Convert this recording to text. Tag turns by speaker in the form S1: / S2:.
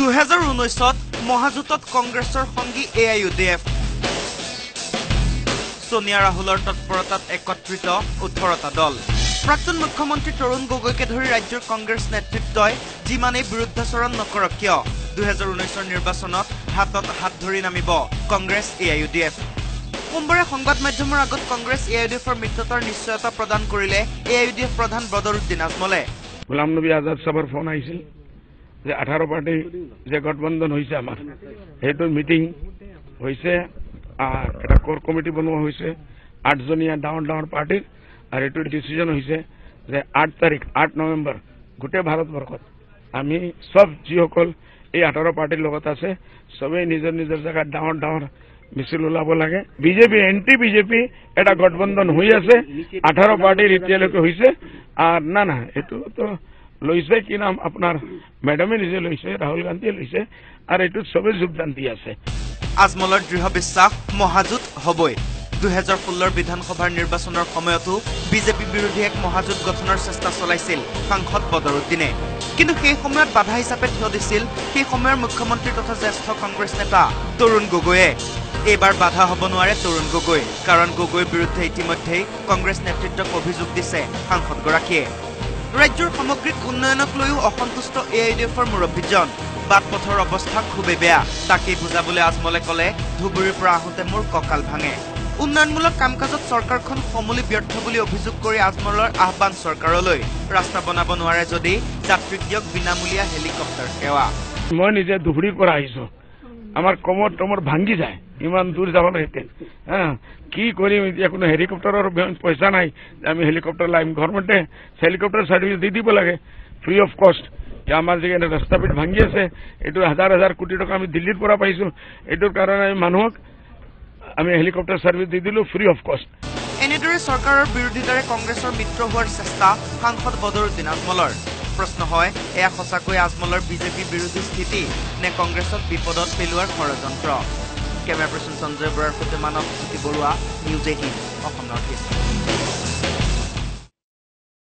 S1: 2019ত মহাজোঁটত কংগ্ৰেছৰ সংগী A I U D F. Sonia ৰাহুলৰ তৎপৰতাত একত্ৰিত 18টা দল। প্ৰাক্তন মুখ্যমন্ত্ৰী তৰুণ গগৈকে ধৰি ৰাজ্যৰ কংগ্ৰেছ নেতৃত্বই যিমানেই বিৰুদ্ধাচৰণ নকৰক কিয়, 2019ৰ নিৰ্বাচনত হাতত হাত ধৰি নামিব Congress A I U D F. সোমবাৰে সংবাদ মাধ্যমৰ আগত কংগ্ৰেছ এ I U D এফৰ মিত্ৰতাৰ নিশ্চয়তা প্ৰদান কৰিলে এ I U D F প্ৰধান বদৰুদ্দিন আজমলে।
S2: গোলাম নবী আজাদ চাবৰ ফোন আহিছিল যে 18 পাৰ্টি যে গঠবন্ধন হৈছে আমাৰ, সেইটো মিটিং হৈছে, এটা কোৰ কমিটি বনোৱা হৈছে 8জনীয়া ডাঙৰ ডাঙৰ পাৰ্টিৰ, আৰু এইটো ডিচিজন হৈছে যে 8 তাৰিখ 8 নৱেম্বৰ গোটেই ভাৰতবৰ্ষত আমি চব যিসকল এই 18 পাৰ্টিৰ লগত আছে চবেই নিজৰ নিজৰ জেগাত ডাঙৰ ডাঙৰ মিছিল ওলাব লাগে। বিজেপি এণ্টি বিজেপি এটা গঠবন্ধন হৈ আছে, 18 পাৰ্টিৰ এতিয়ালৈকে হৈছে। আৰু না না এইটোতো লৈছে কি নাম আপোনাৰ মেডামে নিজে লৈছে, ৰাহুল গান্ধীয়ে লৈছে, আৰু এইটোত চবেই যোগদান দি আছে।
S1: আজমলৰ দৃঢ় বিশ্বাস মহাজোঁট হ'বই। 2016 বিধানসভাৰ নিৰ্বাচনৰ সময়তো বিজেপি বিৰোধী এক মহাজোঁট গঠনৰ চেষ্টা চলাইছিল সাংসদ বদৰুদ্দিনে, কিন্তু সেই সময়ত বাধা হিচাপে থিয় দিছিল সেই সময়ৰ মুখ্যমন্ত্ৰী তথা জ্যেষ্ঠ কংগ্ৰেছ নেতা তৰুণ গগৈয়ে। এইবাৰ বাধা হ'ব নোৱাৰে তৰুণ গগৈ, কাৰণ গগৈৰ বিৰুদ্ধে ইতিমধ্যেই কংগ্ৰেছ নেতৃত্বক অভিযোগ দিছে সাংসদগৰাকীয়ে। ৰাজ্যৰ সামগ্ৰিক উন্নয়নক লৈও অসন্তুষ্ট এ I D এফৰ মুৰব্বীজন। বাট পথৰ অৱস্থা খুবেই বেয়া, তাকেই বুজাবলৈ আজমলে ক'লে ধুবুৰীৰ পৰা আহোঁতে মোৰ কঁকাল ভাঙে। উন্নয়নমূলক কাম কাজত চৰকাৰখন সমূলি ব্যৰ্থ বুলি অভিযোগ কৰি আজমলৰ আহ্বান চৰকাৰলৈ, ৰাস্তা বনাব নোৱাৰে যদি যাত্ৰীক দিয়ক বিনামূলীয়া হেলিকপ্টাৰ সেৱা।
S2: মই নিজে ধুবুৰীৰ পৰা আহিছো, আমাৰ কমৰ টমৰ ভাঙি যায়, ইমান দূৰ যাব লাগে, কি কৰিম এতিয়া, কোনো হেলিকপ্টাৰৰ পইচা নাই, আমি হেলিকপ্টাৰ লাইম, গভৰ্ণমেণ্টে হেলিকপ্টাৰ চাৰ্ভিচ দি দিব লাগে ফ্ৰী অফ কষ্ট। আমাৰ যি ৰাস্তা পিঠ ভাঙি আছে, এইটো হাজাৰ হাজাৰ কোটি টকা আমি দিল্লীৰ পৰা পাইছো, এইটোৰ কাৰণে আমি মানুহক আমি হেলিকপ্টাৰ চাৰ্ভিচ দি দিলো ফ্ৰী অফ কষ্ট।
S1: এনেদৰে চৰকাৰৰ বিৰোধিতাৰে কংগ্ৰেছৰ মিত্ৰ হোৱাৰ চেষ্টা সাংসদ বদৰুদ্দিন আজমলৰ। প্ৰশ্ন হয়, এয়া সঁচাকৈ আজমলৰ বিজেপি বিৰোধী স্থিতি নে কংগ্ৰেছক বিপদত পেলোৱাৰ ষড়যন্ত্ৰ? কেমেৰা পাৰ্চন সঞ্জয় বৰাৰ সৈতে Manav Jyoti Barua, news 18, Assam north east.